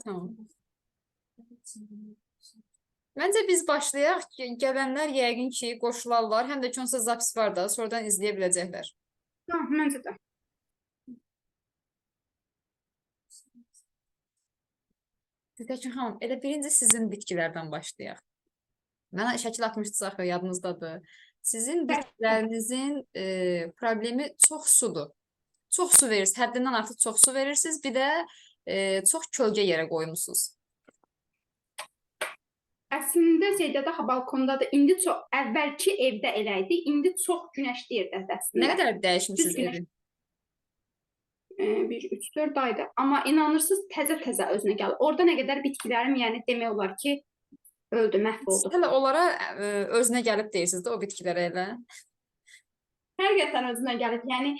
Tamam. Məncə biz başlayaq. Gələnlər yəqin ki, qoşularlar. Həm də ki, onsuz zapis var da, sonradan izləyə biləcəklər. Ha, məncə də. Gültəkin xanım, elə birinci sizin bitkilərdən başlayaq. Mənə şəkil atmışdınız axı, yadınızdadır. Sizin bitkilərinizin problemi çox sudur. Çox su verirsiniz, həddindən artıq çox su verirsiniz. Bir də çox kölgə yerə qoymusunuz. Əslində Zeydədə axı balkondadır. İndi çox əvvəlki evdə elə idi. İndi çox günəşli yerdədir Nə əslində. qədər dəyişmisiniz Düz günəş. evi? 1 3 4 aydır. Amma inanırsınız təzə-təzə özünə gəlir. Orada nə qədər bitkilərim, yəni demək olar ki, öldü, məhv oldu. Hələ onlara özünə gəlib deyirsiniz də o bitkilərə elə. Həqiqətən özünə gəlib. Yəni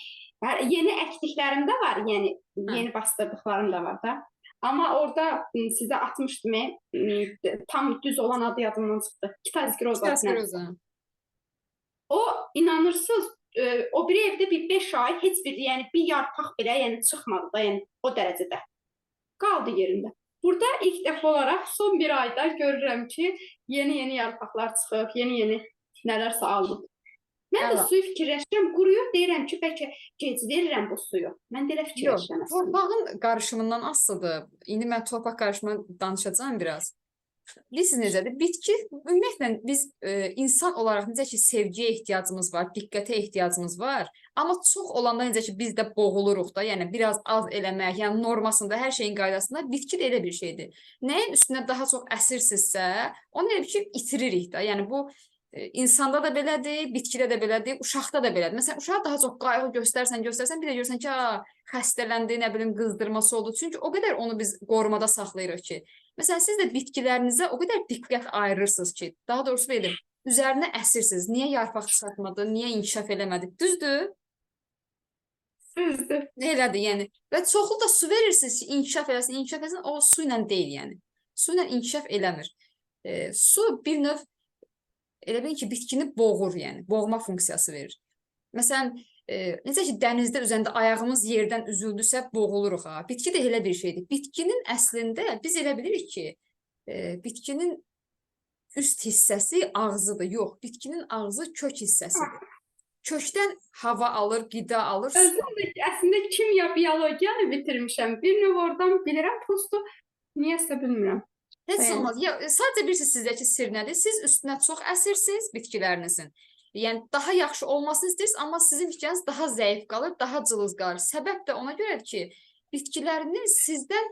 yeni əkdiklərim də var, yəni Hə. yeni bastırdıqlarım da var da. Amma orada sizə atmışdım, tam düz olan adı yadımdan çıxdı. Kitayski roza. Kitayski roza. O inanırsınız, o biri evdə bir 5 ay heç bir, yəni bir yarpaq belə, yəni çıxmadı da, yəni o dərəcədə. Qaldı yerində. Burada ilk dəfə olaraq son bir ayda görürəm ki, yeni-yeni yarpaqlar çıxıb, yeni-yeni nələrsə alınıb. Mən də Əla. suyu fikirləşirəm, quruyur, deyirəm ki, bəlkə gec verirəm bu suyu. Mən də elə Yox, fikirləşirəm əslində. torpağın qarışımından asılıdır. İndi mən torpaq qarışımından danışacağam biraz. Bilirsiniz necədir? Bitki, ümumiyyətlə biz insan olaraq necə ki sevgiyə ehtiyacımız var, diqqətə ehtiyacımız var, amma çox olanda necə ki biz də boğuluruq da, yəni biraz az eləmək, yəni normasında, hər şeyin qaydasında bitki də elə bir şeydir. Nəyin üstünə daha çox əsirsinizsə, onu elə bir ki itiririk də. Yəni bu insanda da belədir, bitkidə də belədir, uşaqda da belədir. Məsələn, uşağa daha çox qayğı göstərsən, göstərsən, bir də görürsən ki, ha, xəstələndi, nə bilim, qızdırması oldu. Çünki o qədər onu biz qorumada saxlayırıq ki. Məsələn, siz də bitkilərinizə o qədər diqqət ayırırsınız ki, daha doğrusu belə deyim, üzərinə əsirsiniz. Niyə yarpaq çıxartmadı, niyə inkişaf eləmədi? Düzdür? Düzdür. Elədir, yəni. Və çoxlu da su verirsiniz ki, inkişaf eləsin, inkişaf eləsin, o su ilə deyil, yəni. Su ilə inkişaf eləmir. Su bir növ elə bilin ki, bitkini boğur, yəni, boğma funksiyası verir. Məsələn, necə ki dənizdə üzəndə ayağımız yerdən üzüldüsə boğuluruq ha. Bitki də elə bir şeydir. Bitkinin əslində biz elə bilirik ki, bitkinin üst hissəsi ağzıdır. Yox, bitkinin ağzı kök hissəsidir. Kökdən hava alır, qida alır, su Özüm də əslində kimya, biologiyanı bitirmişəm. Bir növ oradan bilirəm, prosto niyəsə bilmirəm. Heç Yəni. olmaz. Ya, sadəcə bilirsiniz sizdəki sirr nədir? Siz üstünə çox əsirsiniz bitkilərinizin. Yəni daha yaxşı olmasını istəyirsiniz, amma sizin bitkiniz daha zəif qalır, daha cılız qalır. Səbəb də ona görədir ki, bitkiləriniz sizdən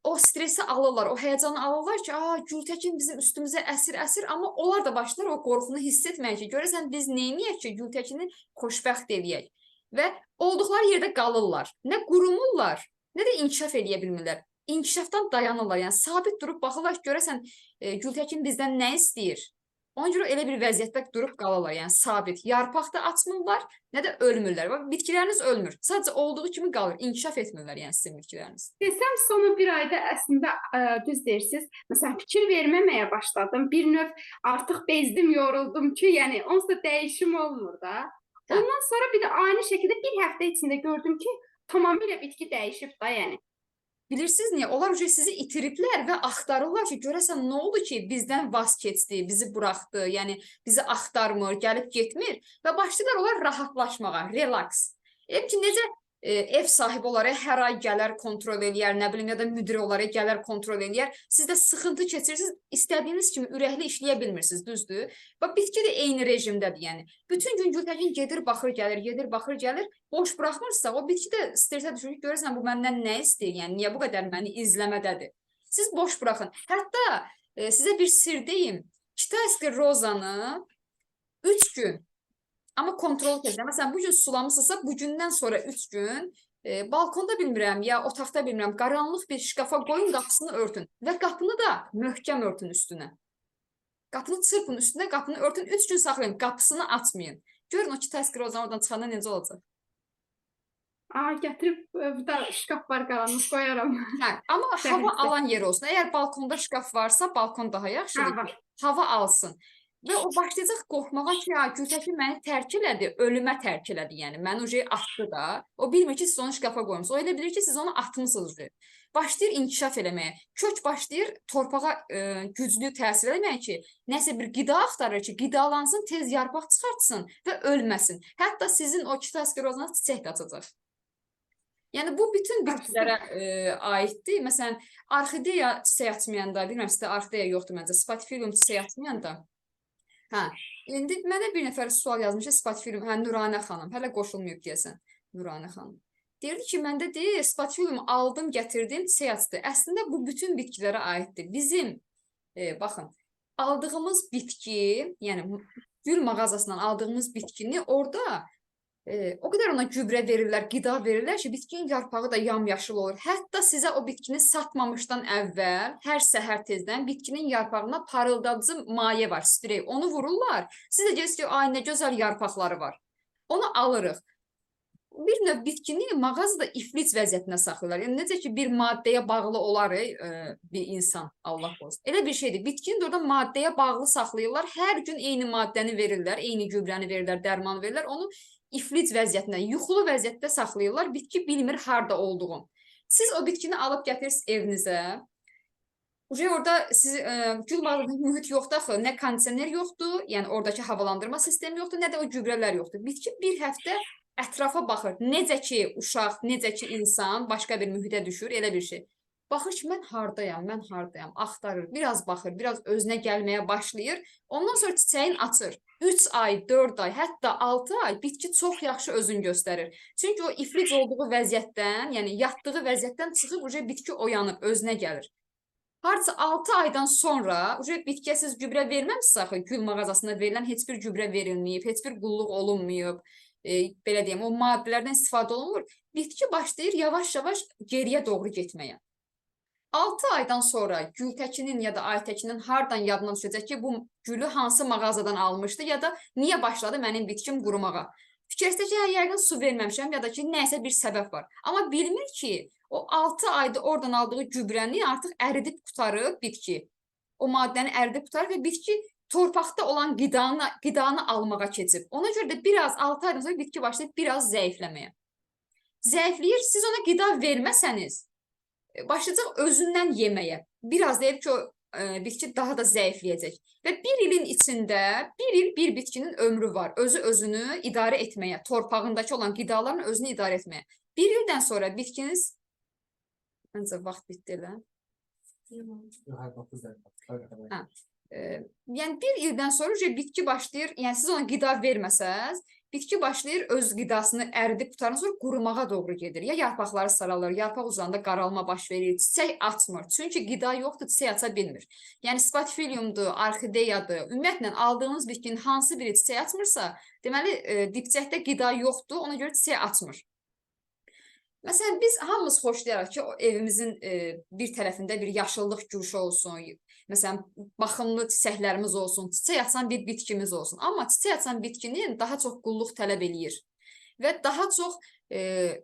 o stresi alırlar, o həyəcanı alırlar ki, "A, Gültəkin bizim üstümüzə əsir, əsir", amma onlar da başlayır o qorxunu hiss etməyə ki, görəsən biz nə edək ki, Gültəkini xoşbəxt eləyək. Və olduqları yerdə qalırlar. Nə qurumurlar, nə də inkişaf eləyə bilmirlər. İnkişafdan dayanırlar. Yəni sabit durub baxırlar ki, görəsən Gültəkin bizdən nə istəyir? Ona görə elə bir vəziyyətdə durub qalırlar, yəni sabit. Yarpaq da açmırlar, nə də ölmürlər. Bax, bitkiləriniz ölmür. Sadəcə olduğu kimi qalır, inkişaf etmirlər yəni sizin bitkiləriniz. Desəm sonu bir ayda əslində düz deyirsiniz. Məsələn, fikir verməməyə başladım. Bir növ artıq bezdim, yoruldum ki, yəni onsuz da dəyişim olmur da. Hə. Ondan sonra bir də ani şəkildə bir həftə içində gördüm ki, tamamilə bitki dəyişib da, yəni. Bilirsiniz niyə? Onlar uje sizi itiriblər və axtarırlar ki, görəsən nə oldu ki, bizdən vaz keçdi, bizi buraxdı, yəni bizi axtarmır, gəlib getmir və başlayırlar onlar rahatlaşmağa, relaks. Elə ki, necə ev sahibi olaraq hər ay gələr kontrol eləyər, nə bilim, ya da müdiri olaraq gələr kontrol eləyər. Siz də sıxıntı keçirirsiniz, istədiyiniz kimi ürəkli işləyə bilmirsiniz, düzdür? Bax, bitki də eyni rejimdədir, yəni. Bütün gün Gültəkin gedir, baxır, gəlir, gedir, baxır, gəlir. Boş buraxmırsa, o bitki də stresə düşür ki, görəsən bu məndən nə istəyir? Yəni niyə bu qədər məni izləmədədir? Siz boş buraxın. Hətta sizə bir sir deyim. Kitayski rozanı 3 gün amma kontrol keçirəm. Məsələn, bu gün sulamısınızsa, bu gündən sonra 3 gün balkonda bilmirəm ya otaqda bilmirəm, qaranlıq bir şkafa qoyun, qapısını örtün və qapını da möhkəm örtün üstünə. Qapını çırpın üstünə, qapını örtün, 3 gün saxlayın, qapısını açmayın. Görün o Kitayski rozanı oradan çıxanda necə olacaq. Aa, gətirib burada şkaf var qaranlıq qoyaram. Hə, amma hava Dəhlizdə. alan yer olsun. Əgər balkonda şkaf varsa, balkon daha yaxşıdır Hə, ki, var. hava alsın. Və o başlayacaq qorxmağa ki, ya Gültəkin məni tərk elədi, ölümə tərk elədi, yəni məni uje atdı da. O bilmir ki, siz onu şkafa qoymusunuz. O elə bilir ki, siz onu atmısınız uje. Başlayır inkişaf eləməyə. Kök başlayır torpağa güclü təsir eləməyə ki, nəsə bir qida axtarır ki, qidalansın, tez yarpaq çıxartsın və ölməsin. Hətta sizin o kitayski rozanız çiçək də açacaq. Yəni bu bütün bitkilərə aiddir. Məsələn, orxideya çiçək açmayanda, bilmirəm sizdə orxideya yoxdur məncə, spatifilium çiçək açmayanda. Hə, indi mənə bir nəfər sual yazmışdı, spatifilium, hə, Nuranə xanım, hələ qoşulmayıb deyəsən, Nuranə xanım. Deyirdi ki, məndə deyir, spatifilium aldım, gətirdim, çiçək açdı. Əslində bu bütün bitkilərə aiddir. Bizim, baxın, aldığımız bitki, yəni gül mağazasından aldığımız bitkini orada o qədər ona gübrə verirlər, qida verirlər ki, bitkinin yarpağı da yamyaşıl olur. Hətta sizə o bitkini satmamışdan əvvəl, hər səhər tezdən bitkinin yarpağına parıldadıcı maye var, sprey. Onu vururlar. Siz də deyirsiniz ki, ay nə gözəl yarpaqları var. Onu alırıq. Bir növ bitkini mağazada iflic vəziyyətinə saxlayırlar. Yəni necə ki bir maddəyə bağlı olar bir insan, Allah qorusun. Elə bir şeydir. Bitkini də orada maddəyə bağlı saxlayırlar. Hər gün eyni maddəni verirlər, eyni gübrəni verirlər, dərman verirlər. Onu iflic vəziyyətinə, yuxulu vəziyyətdə saxlayırlar. Bitki bilmir harda olduğunu. Siz o bitkini alıb gətirirsiniz evinizə. Uje orada siz gül mağazasında mühit yoxdur axı, nə kondisioner yoxdur, yəni oradakı havalandırma sistemi yoxdur, nə də o gübrələr yoxdur. Bitki bir həftə ətrafa baxır. Necə ki uşaq, necə ki insan başqa bir mühitə düşür, elə bir şey. Baxır ki, mən hardayam, mən hardayam, axtarır, biraz baxır, biraz özünə gəlməyə başlayır. Ondan sonra çiçəyin açır. 3 ay, 4 ay, hətta 6 ay bitki çox yaxşı özünü göstərir. Çünki o iflic olduğu vəziyyətdən, yəni yatdığı vəziyyətdən çıxıb uje bitki oyanıb, özünə gəlir. Hardasa 6 aydan sonra uje bitkiyə siz gübrə verməmisiniz axı, gül mağazasında verilən heç bir gübrə verilməyib, heç bir qulluq olunmayıb, belə deyim, o maddələrdən istifadə olunmur. Bitki başlayır yavaş-yavaş geriyə doğru getməyə. 6 aydan sonra Gültəkinin ya da Aytəkinin hardan yadına düşəcək ki, bu gülü hansı mağazadan almışdı ya da niyə başladı mənim bitkim qurumağa. Fikirləşdi ki, hə, yəqin su verməmişəm ya da ki, nəsə bir səbəb var. Amma bilmir ki, o 6 ayda oradan aldığı gübrəni artıq əridib qurtarıb bitki. O maddəni əridib qurtarıb və bitki torpaqda olan qidanı almağa keçib. Ona görə də biraz 6 aydan sonra bitki başlayıb biraz zəifləməyə. Zəifləyir, siz ona qida verməsəniz, başlayacaq özündən yeməyə. Biraz deyib ki, o bitki daha da zəifləyəcək. Və bir ilin içində, bir il bir bitkinin ömrü var. Özü özünü idarə etməyə, torpağındakı olan qidaların özünü idarə etməyə. Bir ildən sonra bitkiniz... Məncə vaxt bitdi elə. Hə. Yəni bir ildən sonra bitki başlayır, yəni siz ona qida verməsəz, bitki başlayır öz qidasını əridib qurtaran sonra qurumağa doğru gedir. Ya yarpaqları saralır, yarpaq uzananda qaralma baş verir, çiçək açmır. Çünki qida yoxdur, çiçək aça bilmir. Yəni spatifiliumdur, orxideyadır, ümumiyyətlə aldığınız bitkinin hansı biri çiçək açmırsa, deməli dipçəkdə qida yoxdur, ona görə çiçək açmır. Məsələn, biz hamımız xoşlayarıq ki, o evimizin bir tərəfində bir yaşıllıq güşə olsun, məsələn, baxımlı çiçəklərimiz olsun, çiçək açan bir bitkimiz olsun. Amma çiçək açan bitkinin daha çox qulluq tələb eləyir və daha çox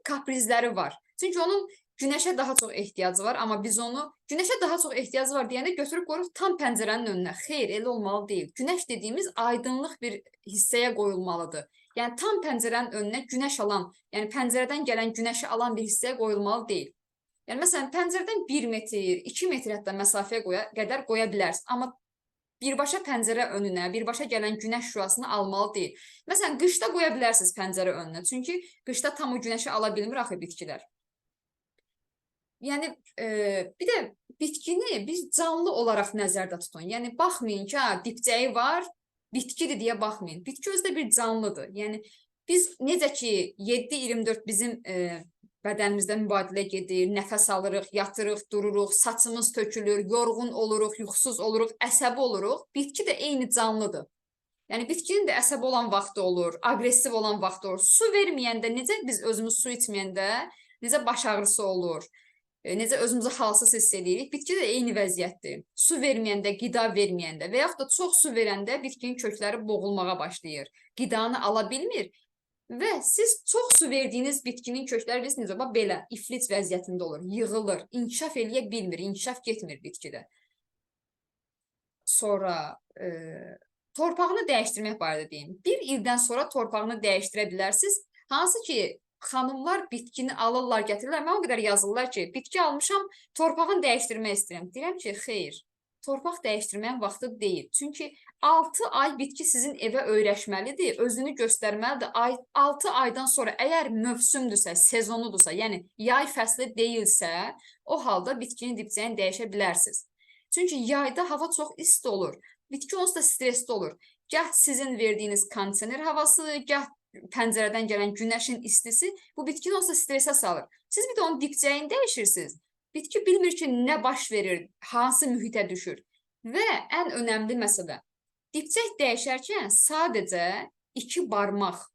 kaprizləri var. Çünki onun günəşə daha çox ehtiyacı var, amma biz onu günəşə daha çox ehtiyacı var deyəndə götürüb qoyuruq tam pəncərənin önünə. Xeyr, elə olmalı deyil. Günəş dediyimiz aydınlıq bir hissəyə qoyulmalıdır. Yəni tam pəncərənin önünə günəş alan, yəni pəncərədən gələn günəşi alan bir hissəyə qoyulmalı deyil. Yəni məsələn pəncərədən 1 metr, 2 metr hətta məsafəyə qədər qoya bilərsiniz. Amma birbaşa pəncərə önünə, birbaşa gələn günəş şüasını almalı deyil. Məsələn qışda qoya bilərsiniz pəncərə önünə. Çünki qışda tam o günəşi ala bilmir axı bitkilər. Yəni bir də bitkini bir canlı olaraq nəzərdə tutun. Yəni baxmayın ki, ha, dipçəyi var, bitkidir deyə baxmayın. Bitki özü də bir canlıdır. Yəni biz necə ki 7-24 bizim bədənimizdə mübadilə gedir, nəfəs alırıq, yatırıq, dururuq, saçımız tökülür, yorğun oluruq, yuxusuz oluruq, əsəbi oluruq. Bitki də eyni canlıdır. Yəni bitkinin də əsəbi olan vaxtı olur, aqressiv olan vaxtı olur. Su verməyəndə necə biz özümüz su içməyəndə necə baş ağrısı olur, necə özümüzü halsız hiss edirik. Bitki də eyni vəziyyətdir. Su verməyəndə, qida verməyəndə və yaxud da çox su verəndə bitkinin kökləri boğulmağa başlayır. Qidanı ala bilmir və siz çox su verdiyiniz bitkinin kökləri bilirsiniz, bax belə iflic vəziyyətində olur, yığılır, inkişaf eləyə bilmir, inkişaf getmir bitkidə. Sonra Torpağını dəyişdirmək barədə deyim. Bir ildən sonra torpağını dəyişdirə bilərsiniz. Hansı ki, xanımlar bitkini alırlar, gətirirlər. Mən o qədər yazırlar ki, bitki almışam, torpağını dəyişdirmək istəyirəm. Deyirəm ki, xeyr, torpaq dəyişdirməyin vaxtı deyil. Çünki 6 ay bitki sizin evə öyrəşməlidir, özünü göstərməlidir. 6 aydan sonra əgər mövsümdürsə, sezonudursa, yəni yay fəsli deyilsə, o halda bitkinin dipçəyini dəyişə bilərsiniz. Çünki yayda hava çox isti olur. Bitki onsuz da stresli olur. Gah sizin verdiyiniz kondisioner havası, gah pəncərədən gələn günəşin istisi bu bitkini onsuz da stresə salır. Siz bir də onun dipçəyini dəyişirsiniz. Bitki bilmir ki, nə baş verir, hansı mühitə düşür. Və ən önəmli məsələ, dipçək dəyişərkən sadəcə 2 barmaq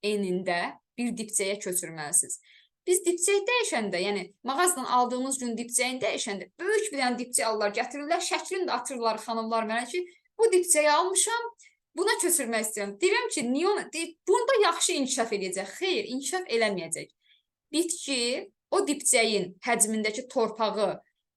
enində bir dipçəyə köçürməlisiniz. Biz dipçək dəyişəndə, yəni mağazadan aldığımız gün dipçəyini dəyişəndə böyük bir dənə dipçək alırlar, gətirirlər, şəklini də atırlar xanımlar mənə ki, bu dipçəyi almışam, buna köçürmək istəyirəm. Deyirəm ki, niyə onu, bunda yaxşı inkişaf eləyəcək? Xeyr, inkişaf eləməyəcək. Bitki o dipçəyin həcmindəki torpağı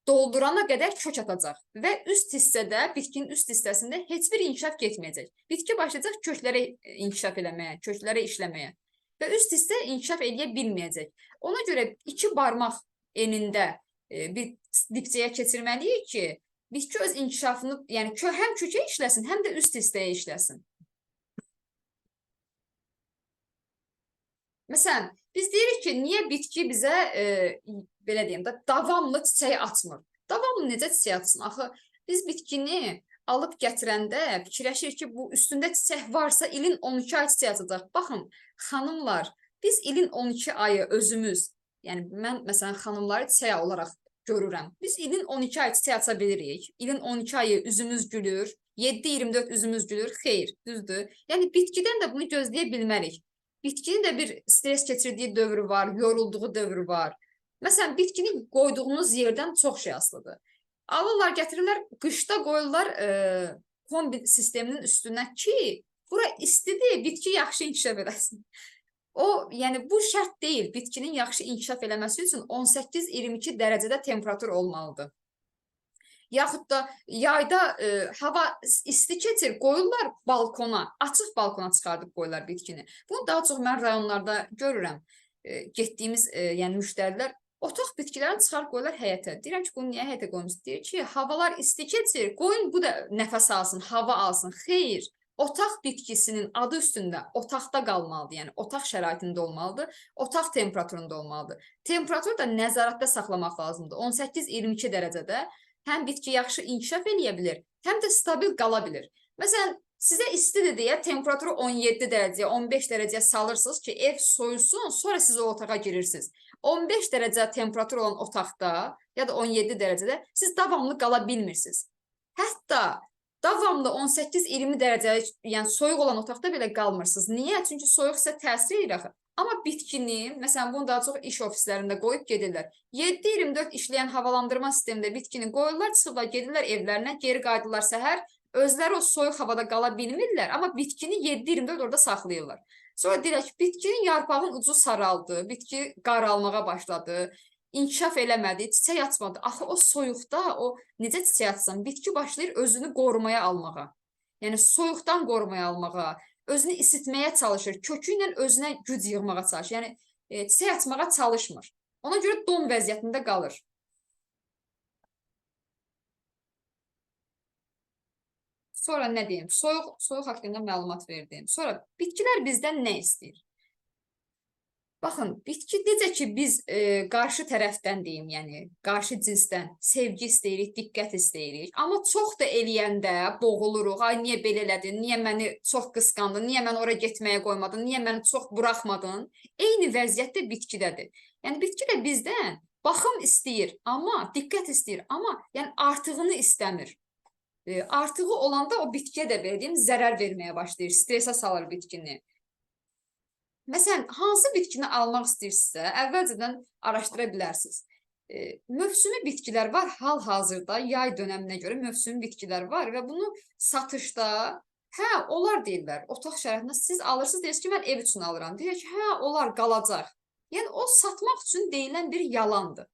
doldurana qədər kök atacaq və üst hissədə, bitkinin üst hissəsində heç bir inkişaf getməyəcək. Bitki başlayacaq köklərə inkişaf eləməyə, köklərə işləməyə və üst hissə inkişaf eləyə bilməyəcək. Ona görə 2 barmaq enində bir dipçəyə keçirməliyik ki, bitki öz inkişafını, yəni həm kökə işləsin, həm də üst hissəyə işləsin. Məsələn, biz deyirik ki, niyə bitki bizə, belə deyim də, davamlı çiçəyi açmır? Davamlı necə çiçək açsın? Axı, biz bitkini alıb gətirəndə fikirləşirik ki, bu üstündə çiçək varsa ilin 12 ay çiçək açacaq. Baxın, xanımlar, biz ilin 12 ayı özümüz, yəni mən məsələn xanımları çiçək olaraq görürəm. Biz ilin 12 ay çiçək aça bilirik. İlin 12 ayı üzümüz gülür, 7-24 üzümüz gülür. Xeyr, düzdür. Yəni bitkidən də bunu gözləyə bilmərik. Bitkinin də bir stres keçirdiyi dövrü var, yorulduğu dövrü var. Məsələn, bitkini qoyduğunuz yerdən çox şey asılıdır. Alırlar, gətirirlər, qışda qoyurlar kombi sisteminin üstünə ki, bura istidir, bitki yaxşı inkişaf eləsin. O, yəni bu şərt deyil. Bitkinin yaxşı inkişaf eləməsi üçün 18-22 dərəcədə temperatur olmalıdır. Yaxud da yayda hava isti keçir, qoyurlar balkona, açıq balkona çıxardıb qoyurlar bitkini. Bunu daha çox mən rayonlarda görürəm. Getdiyimiz yəni müştərilər otaq bitkilərini çıxarıb qoyurlar həyətə. Deyirəm ki, bunu niyə həyətə qoymuşsunuz? Deyir ki, havalar isti keçir, qoyun bu da nəfəs alsın, hava alsın. Xeyr, otaq bitkisinin adı üstündə otaqda qalmalıdır. Yəni otaq şəraitində olmalıdır, otaq temperaturunda olmalıdır. Temperaturu da nəzarətdə saxlamaq lazımdır. 18-22 dərəcədə həm bitki yaxşı inkişaf eləyə bilir, həm də stabil qala bilir. Məsələn, sizə istidir deyə temperaturu 17 dərəcəyə, 15 dərəcəyə salırsınız ki, ev soyusun, sonra siz o otağa girirsiniz. 15 dərəcə temperatur olan otaqda ya da 17 dərəcədə siz davamlı qala bilmirsiniz. Hətta davamlı 18-20 dərəcə, yəni soyuq olan otaqda belə qalmırsınız. Niyə? Çünki soyuq sizə təsir edir axı. Amma bitkini, məsələn, bunu daha çox iş ofislərində qoyub gedirlər. 7-24 işləyən havalandırma sistemində bitkini qoyurlar, çıxırlar, gedirlər evlərinə, geri qayıdırlar səhər. Özləri o soyuq havada qala bilmirlər, amma bitkini 7-24 orada saxlayırlar. Sonra deyirlər ki, bitkinin yarpağın ucu saraldı, bitki qaralmağa başladı, inkişaf eləmədi, çiçək açmadı. Axı o soyuqda o necə çiçək açsın? Bitki başlayır özünü qorumaya almağa. Yəni soyuqdan qorumaya almağa, özünü isitməyə çalışır, kökü ilə özünə güc yığmağa çalışır. Yəni çiçək açmağa çalışmır. Ona görə don vəziyyətində qalır. Sonra nə deyim? Soyuq haqqında məlumat verdim. Sonra bitkilər bizdən nə istəyir? Baxın, bitki necə ki biz qarşı tərəfdən deyim, yəni qarşı cinsdən sevgi istəyirik, diqqət istəyirik. Amma çox da eləyəndə boğuluruq. Ay niyə belə elədin? Niyə məni çox qısqandın? Niyə məni ora getməyə qoymadın? Niyə məni çox buraxmadın? Eyni vəziyyət də bitkidədir. Yəni bitki də bizdən baxım istəyir, amma diqqət istəyir, amma yəni artığını istəmir. Artığı olanda o bitkiyə də belə deyim, zərər verməyə başlayır, stresə salır bitkini. Məsələn, hansı bitkini almaq istəyirsinizsə, əvvəlcədən araşdıra bilərsiniz. Mövsümi bitkilər var, hal-hazırda yay dönəminə görə mövsümi bitkilər var və bunu satışda, hə, olar deyirlər, otaq şəraitində siz alırsınız, deyirsiniz ki, mən ev üçün alıram. Deyir ki, hə, olar, qalacaq. Yəni, o satmaq üçün deyilən bir yalandır.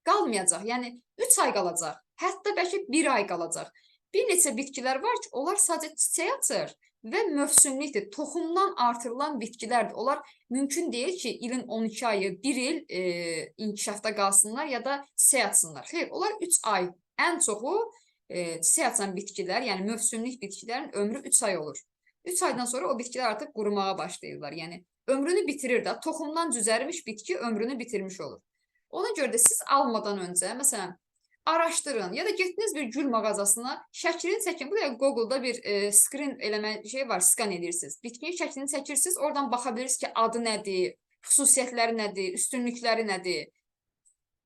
Qalmayacaq, yəni 3 ay qalacaq, hətta bəlkə 1 ay qalacaq. Bir neçə bitkilər var ki, onlar sadəcə çiçək açır və mövsümlükdür. Toxumdan artırılan bitkilərdir. Onlar mümkün deyil ki, ilin 12 ayı bir il inkişafda qalsınlar ya da çiçək açsınlar. Xeyr, onlar 3 ay ən çoxu çiçək açan bitkilər, yəni mövsümlük bitkilərin ömrü 3 ay olur. 3 aydan sonra o bitkilər artıq qurumağa başlayırlar. Yəni ömrünü bitirir də, toxumdan cüzərmiş bitki ömrünü bitirmiş olur. Ona görə də siz almadan öncə, məsələn, araşdırın ya da getdiniz bir gül mağazasına, şəklini çəkin. Bu dəqiqə Google-da bir screen eləmə şey var, skan edirsiniz. Bitkinin şəklini çəkirsiniz, oradan baxa bilirsiniz ki, adı nədir, xüsusiyyətləri nədir, üstünlükləri nədir.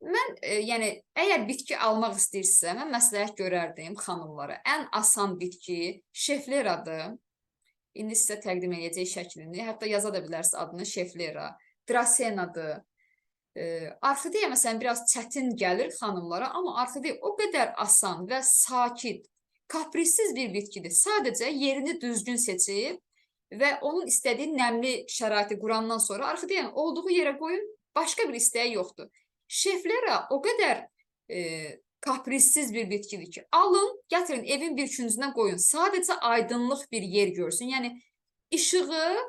Mən yəni əgər bitki almaq istəyirsinizsə, mən məsləhət görərdim xanımlara. Ən asan bitki şefleradır. İndi sizə təqdim edəcək şəklini. Hətta yaza da bilərsiniz adını şeflera. Drasenadır. Orxideya məsələn biraz çətin gəlir xanımlara, amma orxideya o qədər asan və sakit, kaprissiz bir bitkidir. Sadəcə yerini düzgün seçib və onun istədiyi nəmli şəraiti qurandan sonra orxideyanı olduğu yerə qoyun, başqa bir istəyi yoxdur. Şeflera o qədər kaprissiz bir bitkidir ki, alın, gətirin evin bir küncünə qoyun. Sadəcə aydınlıq bir yer görsün. Yəni işığı,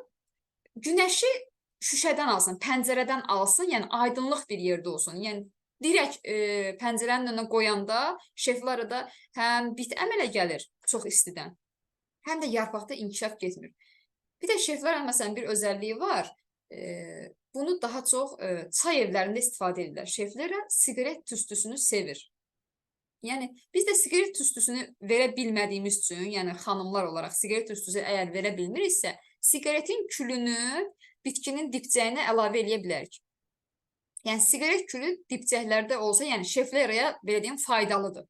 günəşi şüşədən alsın, pəncərədən alsın, yəni aydınlıq bir yerdə olsun. Yəni direkt pəncərənin önünə qoyanda şeflerada həm bit əmələ gəlir çox istidən, həm də yarpaqda inkişaf getmir. Bir də şefleranın məsələn bir özəlliyi var. Bunu daha çox çay evlərində istifadə edirlər. Şeflera siqaret tüstüsünü sevir. Yəni biz də siqaret tüstüsünü verə bilmədiyimiz üçün, yəni xanımlar olaraq siqaret tüstüsü əgər verə bilmiriksə, siqaretin külünü bitkinin dipçəyinə əlavə eləyə bilərik. Yəni siqaret külü dipçəklərdə olsa, yəni şefleraya belə deyim faydalıdır.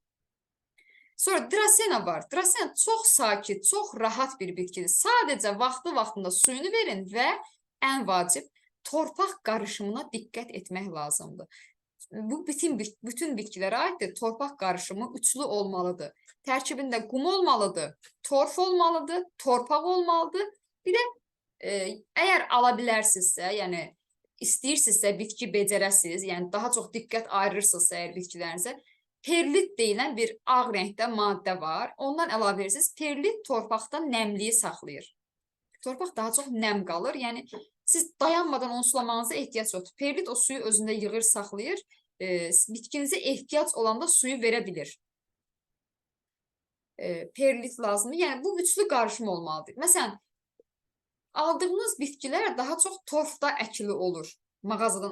Sonra Dracena var. Dracena çox sakit, çox rahat bir bitkidir. Sadəcə vaxtı-vaxtında suyunu verin və ən vacib torpaq qarışımına diqqət etmək lazımdır. Bu bütün bitkilərə aiddir. Torpaq qarışımı üçlü olmalıdır. Tərkibində qum olmalıdır, torf olmalıdır, torpaq olmalıdır. Bir də əgər ala bilərsinizsə, yəni istəyirsinizsə bitki becərəsiz, yəni daha çox diqqət ayırırsınızsa əgər bitkilərinizə, perlit deyilən bir ağ rəngdə maddə var. Ondan əlavə edirsiniz. Perlit torpaqda nəmliyi saxlayır. Torpaq daha çox nəm qalır. Yəni siz dayanmadan onu sulamağınıza ehtiyac yoxdur. Perlit o suyu özündə yığır, saxlayır. Bitkinizə ehtiyac olanda suyu verə bilir. Perlit lazımdır. Yəni bu üçlü qarışım olmalıdır. Məsələn, aldığınız bitkilər daha çox torfda əkili olur. Mağazadan